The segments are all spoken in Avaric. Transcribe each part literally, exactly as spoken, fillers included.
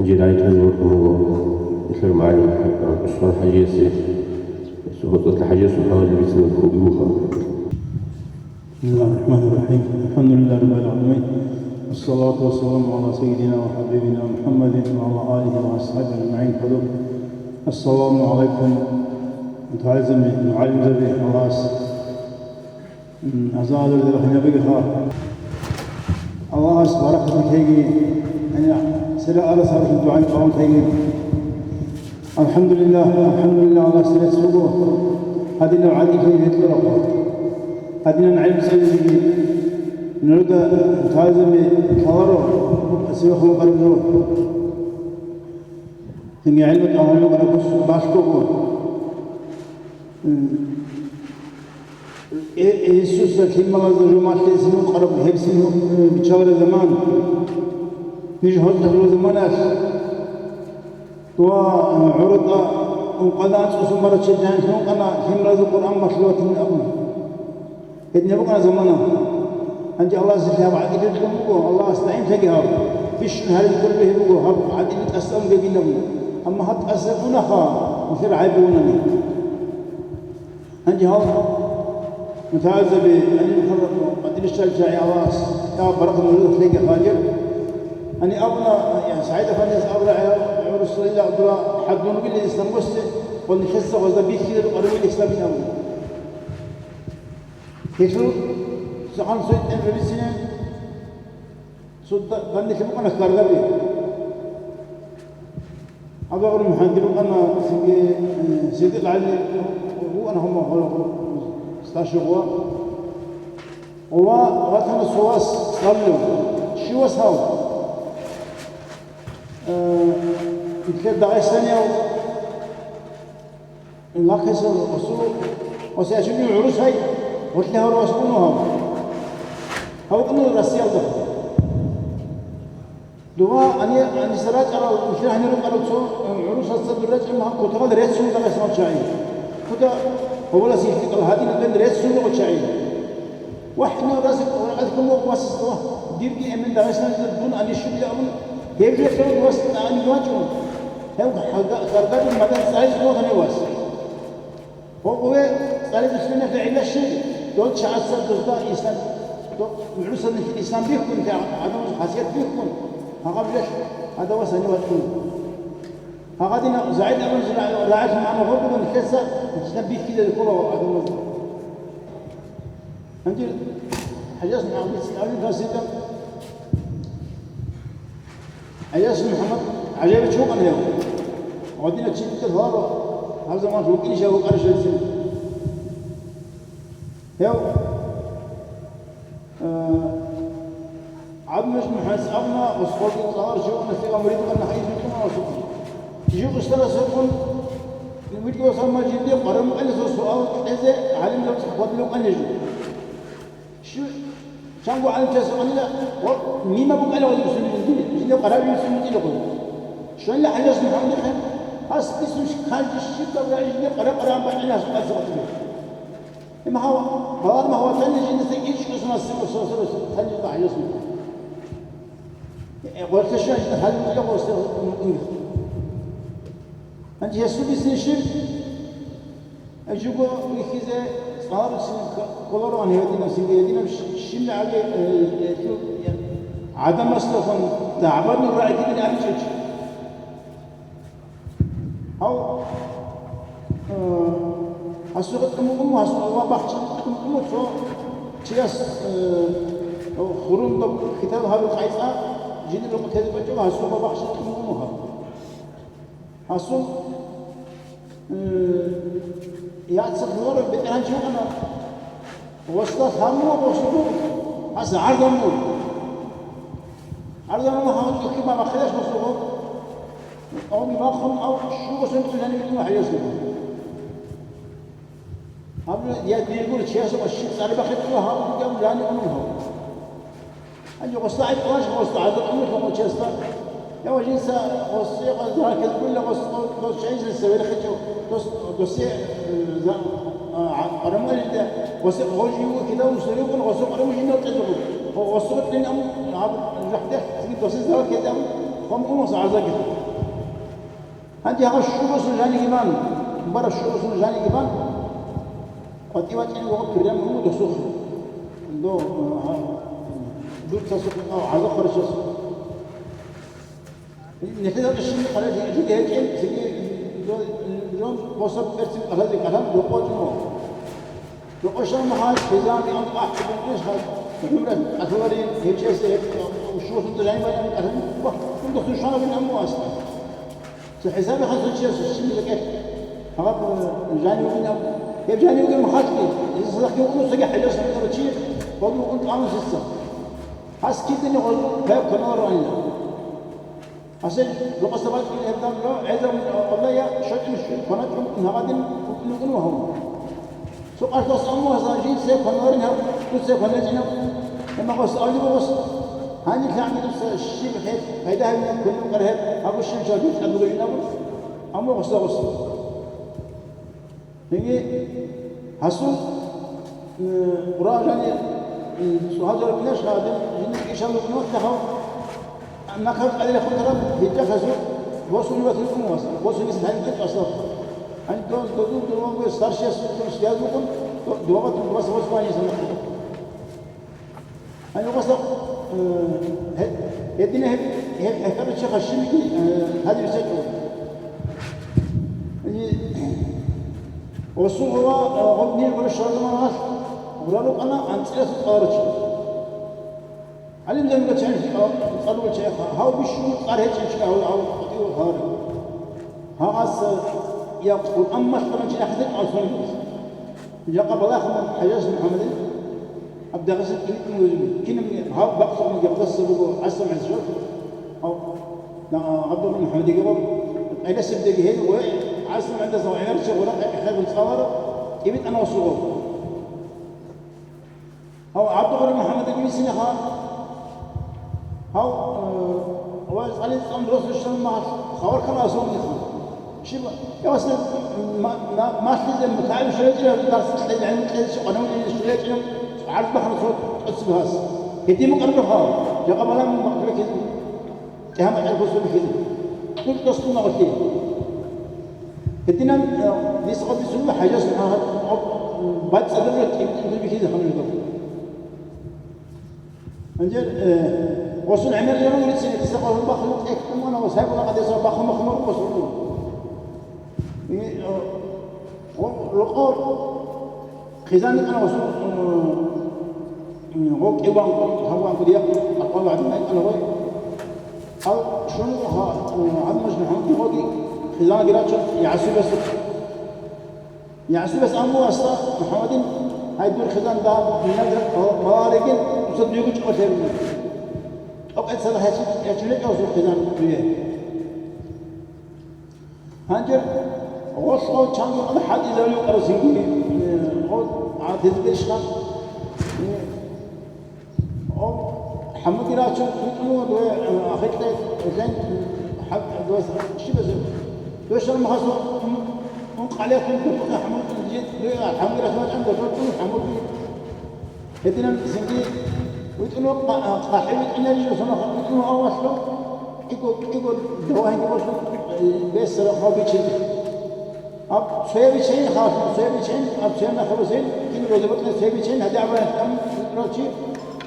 Жирайтан вукӀун вуго нилъер магӀалим ГӀусман-хӀажиясе, ГьоцӀалъа ХӀажиясул хӀалалил бицунеб бугеб буха. بسم الله الرحمن الرحيم. الحمد لله رب العالمين. والصلاة والسلام على سيدنا وحبيبنا محمد وعلى آله وأصحابه أجمعين. السلام عليكم. МутагӀалимзаби, мугӀалимзаби, Аллагьас, м, азаларда рахинабиги ха. Аллагьас баракат лъеги, гьанив сера арас гьабулеб дугӀаби къабул лъеги. АлхӀамдулиллагь, алхӀамдулиллагь, Аллагьас рецц буго, гьадинаб гӀадиллъи гьечӀо рахъа. Гьадинаб гӀелм цӀализеги, нужеда цоязе лъаларо, цевехун вукӀараб жо. Цинги гӀелму тӀалаб гьабураб балъгого. Э, э, Иисуса лъималазда жо малъизе мукъараб гьебсин, э, биччалареб заман. Ниж гьоркьоб заманалъ дова, э, гӀоротӀа ункъана анцӀусун барачел жинца ункъана лъималазда Къуръан малъулев ватилин абун. Гьедин букӀана замана. Гьанже Аллагьас гьаб гӀадиллъи кьун буго, Аллагьас дагӀинлъаги гьаб, бищун гьаризе кколеб гьеб буго, гьаб гӀадиллъи тӀаса унгеб гьаб. Амма гьаб тӀаса унаха, нилъер гӀайиб угунани. Гьанже гьал мутагӀалимзаби, гьаниб гьал къадир щварал чагӀи Аллагьас, я баракат нужеда лъеги хадир. Гьаниб абуна, я, СагӀид афандияс абураб гӀурусалила абура хӀадунгил ислам боссе, ва нилъеца гъозда бихьизе рукъараб ислам абуна. Гьелъул цӀакъан цо тӀем релълъине, цо да-, данделъи букӀана хьаргаби. Абагъур МухӀаммад букӀана цинги, э, Сидикъ ГӀали вукӀана гьума гьоркьо старший гъова. Ва ватана цо вас цӀалулев. Щив вас гьав? Э, нилъер Дагъистанияв. Лахъиса расул ва сясулин гӀурусай гъорлъи гьавурав васкуну гьав. Гьав вукӀуна Россиялда. Дова ани-, аниса рачӀарал, нилъер гьанир рукӀарал цо гӀурусаца дур рачӀарал махал кутакалда реццун Дагъистаналъ чагӀи. Кутакалда гьавулас ихтикъал гьадинаб бен реццун руго чагӀи. ВахӀинав расихъ варакьалъ ккун вуго васасда, вагь, дирги эмен Дагъистаналда дун ани щулин абун, гьеб жо лъун вас ани вачӀун. Гьев хьалга-, хьаргадул мадан цӀализе вугьана вас. Гьобове цӀализе лъугьиналъе гӀилла щиб? Дол чагӀаца дозда ислам, до-, гӀурусазда ислам бихьун, гьадамаз хасият бихьун, гьагъаб жо гьадав вас ани вачӀун. Гьагъадин ЗагӀид абун рагӀи-, рагӀи магӀна гьоркьоб нилъеца ислам бихьизе ккола гьадамазда. Гьанже ХӀажияс МухӀаммад, ГӀалимасида, ГӀалияс МухӀаммад ГӀажаевич вукӀана гьев. Гьадинав чи дихъе лъаларо, гьаб заман вукӀинищ гьав вукӀарищ гьесин. Гьев, э, ГӀабдулмажид МухӀаммадица абуна, Осхолги цӀаларав чи вукӀана, лъила мурид вукӀана, гьайз вукӀана Осхолги. Жив устарас вукӀун, вирдуса мажиде къваригӀун вукӀана, суал кьезе гӀалимзабаз хьвадулев вукӀана жив. Щив, чанго гӀалимчияс гьанила, ва мима букӀана ва Юсуп жинди, жинда къараб Юсуп букӀина гъур. Щванила ГӀалияс МухӀаммадихъе, гьас бицун хъалги щибаб рагӀи жинда къара-къарагӀан бакӀина гьас къацӀа гъатӀире. ИмхӀав, балагьун махӀ ватани жинда ичӀго сунас сиго сосо танжида ГӀалияс МухӀаммад. Э, гъоркье щван жинда хӀалбукӀила гъоркье. Гьанже гьесул бицин щиб? Жуго вихьизе цӀаларусин кколароан гьединаб, цинги гьединаб щ-, щиб гӀаги, э, э, лъу-, я, гӀадамасдехун дагӀбадул рагӀи дибин абичӀищ. Гьав, э, гьасухъе тӀумукъун, гьасухъе ва бахчи тӀумукъун цо чияс, э, хурунда хитал гьабил къайцӀа жинир рукъ тезе бачӀун, гьасухъе ва бахчи тӀумукъун гьав. Гьасул, э, яцалъ гьорав бетӀергьанчи вукӀана, гъосда лъабула гъосул гъоб, гьас гӀарзамула. ГӀарзамула гьав чӀухӀи ма бахъиялъ гъосул гъоб, гъобги бахъун, ав щуго сунтӀи жаниб витӀуна гьайосулгъун. Гьаб я диргур чиясул щиб цӀари бахъинчӀила гьаб бугеб жани унун гьав. Гьанже гъосда гӀайиб кьолаш, гъосда гӀазаб кьолаш гъов чиясда. Я ва жинца гъосие гъозда гьакез гуйла гъос, гъос чайзеса верхичӀев, дос, досе, э, за, а, а, къарамалида, гъосе гъожи вуго кида усаригун, гъосо къараму жинда кьезегун. Гъо-, гъосо кьин ам, аб, жахде, сиги досе зава кьезегун. Хъом умаса гӀазаги. Гьанже гьаб щуго сун жаниги бан, бараб щуго сун жаниги бан, къватӀив вачӀине вуго прям гьугьу досухъе. До, а, дуцасухъе, а, гӀаза хъварищасухъе. Нилъеда щиб къарай жуги гьечӀел, цинги жо-, жон босаб берцин къарай, къарай жокъо вачӀун вуго. Рокъошал махал хизан бигӀун ахӀдун иш гьаб гӀумрат кьалъуларин гьечӀеса гьеб ушбосунда жаниб байрам кьалъулин ва кундухъ нушанабин амму аста. Цо хӀисаби хасучияс щиб закӀет. Гьаб, э, жанивгин аб-, гьеб жанивгин махалъги, гьесда лъахъги унусаги хӀежас гьабурав чи, гъодул ун тӀамусица. Гьас кидани гъодул гьеб каналаро айна. Гьасел рукъасда бачӀун гьеб дам жо, гӀезабун Аллагья, щочӀун щун кваначӀун гьагъадин вукӀун вукӀун вагьун. Цо къаркъас амма гьасан жинца кваналарин гьаб, дуца кванечӀин гьаб. Амма гъос авли бугъос, гьанилъа гӀадин дуца щиб хӀел пайда гьабинаб кколин букӀар гьеб, гьаб щинчал дуца бугевин абун, амма гъоса гъос. Гьеги гьасул, э, Къуръан жани, э, цӀухӀазараб неш гьадин, жиндир ишал рукӀуналъ нахъа, нахъа кьалилахъун тараб гьитӀахъазул босун ватил умумас, босунис гьаниб гьитӀ аслаб. Гьаниб доз додул дурман бугес старшияс рукӀун связь букӀун, до-, дугьабатун дугьас босун ванис нахъа. Гьаниб гъосда, э, гье-, гьедина гьеб, гьеб хӀехьарав чи хъащиниги, э, гьадиб сечӀо. Гьаниб гъосул гъова, э, гъоб нир гъурущ шарзаманалъ гъура рукъана анцӀила сукъаларав чи. ГӀалимзабига чӀехӀ-, цӀалула чӀехӀ, гьав бищун цӀар гьечӀев чи гьав, гьав къватӀиве гьаварав. Гьагъас, э, я Къуръан малъарав чи ахӀдекь алсонигас. Жакъа балагьун ХӀажас МухӀаммадил гьаб Дагъистан кӀибитӀун вугев, кинаб гьав бакълъун гьавдаса буго ГӀасан ГӀисав, гьав, на-, ГӀабдулла МухӀаммадиги гьав, къелесебдеги гьел гъой, ГӀасан ГӀисав гӀемер чи гъурахъе хӀехьегун цӀаларав, кӀибитӀанав сугъав. Гьав ГӀабдулла МухӀаммадиги вицинеха. Гьав, э, ва цӀализ цӀан росулъан махалъ хабар ккана асулниха. Щиб, я василан, ма-, ма-, малъизе мутагӀим щвечӀарав, дарс кьезе, гӀилму кьезе, къанун кьезе щвечӀарав, гӀарз бахъана цо тӀоцебе гьас. Гьедин букӀараб гьав, жакъа балагьун бахъулеб ккезе. ТӀегьан бакӀал босун бихьизе. ТӀур тӀосун магъулъи. Гьединан, э, дис гъоб бицунеб ХӀажас, а, гъоб, м, бацӀцӀадаб жо кӀибитӀун бихьизе гьанив жо. Гьанже, э, гъосул гӀемер жо рицин, диса гъосул бахъун тӀехь тӀумана ва сайбула къадеса бахъун бахъун рукъосун. И, э, гъо-, рокъо хъизан йикъана гъосул, э, гъо кӀиван, гьаван кӀудияб, ахъван вагӀдин гьайкъана гъой. Гьал щун ха-, э, гьаб мажлихӀун гъоги хъизанги рачун, ЯгӀсубасухъ. ЯгӀсубас амбу аста МухӀаммадин, гьай дур хъизан дагьаб, дунялда ма-, маларигин, дуца дуего чӀвалъе руго. ТӀокӀецала гьечи-, гьечӀулечӀо гъосул хъизан дуе. Гьанже гъолъго чанго къала хӀалтӀизавли вукъарасинги, э, гъо гӀадезбешха, э, о, хӀамуги рачун, тутун вуго дуе, э, ахикье, жен, хӀа-, дуе, щибазе? Дуе шал махасо, ун, ун къалиятун дутуна хӀамуги, жен, дуе, хӀамуги рачун вачӀан дутун хӀамуги. Гьединан цинги витӀун вукъа-, а, къахӀи витӀинарищ, сунахъ витӀун вугьавалъу, кӀиго, кӀиго давагьинги босун, э, бесара хъвал бичизе. Аб цояб бичейин халлъун, цояб бичейин, аб цояб нахъа босейин, кин роза бутӀа цояб бичейин, гьадин абураб гьаниб витӀун рав чи,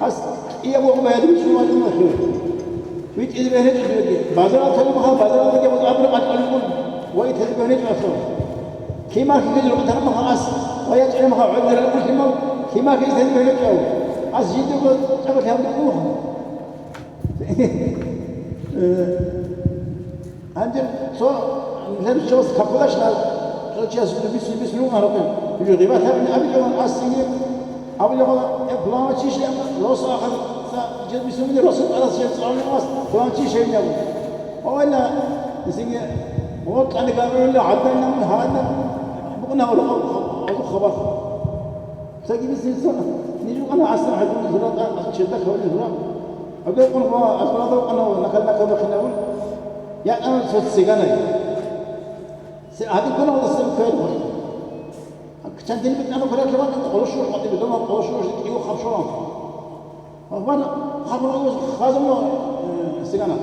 ас кӀияб вугъу баядин бицун вачӀун вахъуе. ВитӀизе бегьречӀо дуеги. Базаралда тӀаде махал, базаралдаги абун абуна къачӀалъукъун, ва итазе бегьречӀо асул. Лъималъизе рукъ тана махал ас, ва ячӀина махал гӀодире рукъ лъимал, лъималъизе бегьречӀо. Ас жиндирго чӀаголъи гьабулеб буго. Э, гьанже цо, гьеб чияс капулашна, цо чияс бис-, бис ругьарухъе. Гьеб гъибат гьабине абичӀо, ас цинги абулеб, э, пуланав чи щай, рос ахадаса жез бисуни, рос тарас жез цӀалулев ас, пуланав чи щай абу. Ойла, цинги, гъоркьани гаврулла, гӀадайна, гьадна, букӀуна гьоркьоб хабар. Цоги бисинса, нижукъана гӀасан гьадин зура, черда кавлин зура. Абекъун ва азбарадав къана ва накал-накал бахинавун, якъана цо ццеганай. Се гьадин ккола ва сен квер ва. Чан дин битӀана квер ва къолошур къадим дома къолошур кӀио хабшура. Ва хабар хабар ва хазам ва, э, ццеганай.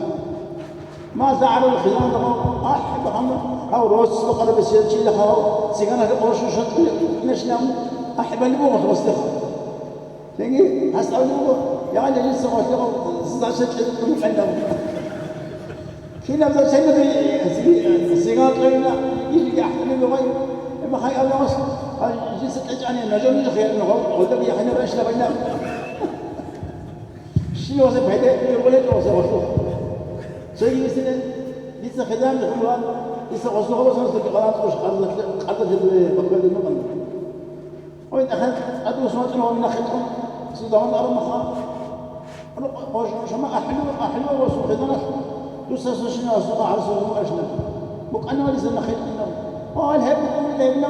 Ма загӀарал хизандагъо, ахӀи, бахъана, гьав росулъа къарабесел чилахъа, гьав цигана гьекъолъ шушалъе нешнам, ахӀи, балеб буго гъослъихъа. Цинги гьас абулеб буго, я, лелиса гъослъихъа, зача чӀезекъун къайдаб. Кинаб зачаниги циган кьейна, илги ахӀдали бугъай, амма хай абулагъас, гьай, жинца кьечӀани, нажер нуж хиялин гъов, гъолдаги яхъинаб рашла байна. Щивазе пайда гьечӀо гъоле гъосе гъослъухъ. Цоги висине, дица хизан бихьулан, дица гъослъухъ гъосанасдаги къалан къуш къарзатлъи-, къарзатлъи дуе бакквалде мукъана. Ой, нахъе тӀадвуссун вачӀун гьавин нахъе кьун, цо заман араб маха. Ро-, ро-, шама ахӀлу, ахӀлу гъосул хизаналъ, дуца сушина гъосул гъарсул гъумаршна. Букъана валиса нахъе кьуна. Ой, гьеб букъуни лебна,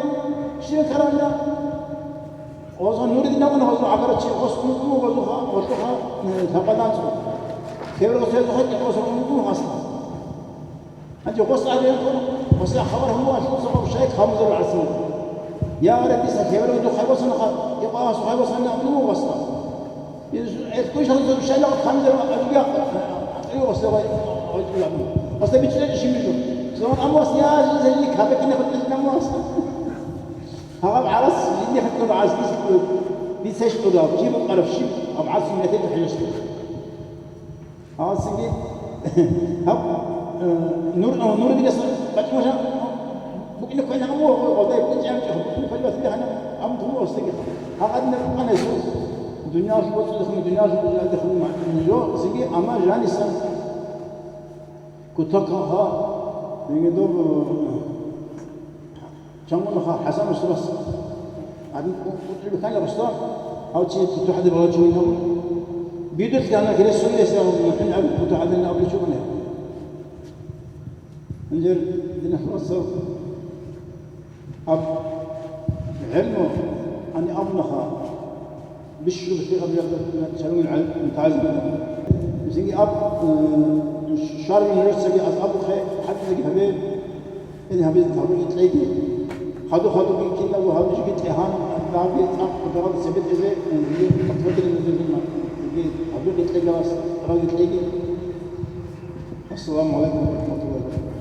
щиве каравна. Гъоза нур динавна гъоза гӀагарачи гъос ункъну гъозуха, гъозуха, э, лъабаданцӀо. Хеврал гъозухъа кӀикъосун ункъну гъасла. Гьанже гъос абиянкъун, гъосда хабар гьуна, гьалъул цо гъов шайх Хамзал гӀасин. Я, гьаре, диса хеврал духъай босана ха, я, гъасухъай босана ункъну гъасла. Ил, ил куш гьалъул шайла Хамзал абиянкъун, гъосда гъой, гъой, гъой, гъосда бичӀчӀичӀищ мижу. Зон амвас, я, жинзали кабекине хутӀилъ намвас. Гьаб гӀарас жиндихъе ккола гӀаздиз ккола, бицеш ккола, жиб букъараб щиб, гьаб гӀарас жиндихъе хӀежалъе. Гьасиги, гьаб, э, нур, э, нур дигас бачӀунжа букӀине кквелгьан, о, о, о, дай букӀинчӀ амчӀо, букӀине кквелбас дигьана, ам туму осиги. Гьагъадина букӀана гьесул, дуниялалъул боцӀи дихъун, дуниялалъул боцӀи дихъун ма-, жо, сиги, амма жанисан кутакалха, вегедоб, э, Чамгъулаха ХӀасан устарас гьадин кӀутӀи бихьана, Рустам, гьав чи путу гьадин балачи винав. Бидулъ гьанна гресулес гьав мухӀин гьаб путу гьадин абулев чи вугони. Гьанжер динахъ вацал аб гӀелму гьани абунаха. Бищун хӀикъабиялда чарулел гӀалим мутагӀалим букӀана. Мисалги аб, э, шаргӀун реццаги аз абухъе хӀакъизеги гьабе, ин гьабизе тавбикъи кьеги. Хадуб-хадубги кинабго гьаб жиги тӀегьан, дагьабги цӀакъ дагьаб цебетӀезе, э, жиги тавбикъи кьеги. Ассаламу гӀалайкум ва рахӀматуллагьи ва баракатугьу.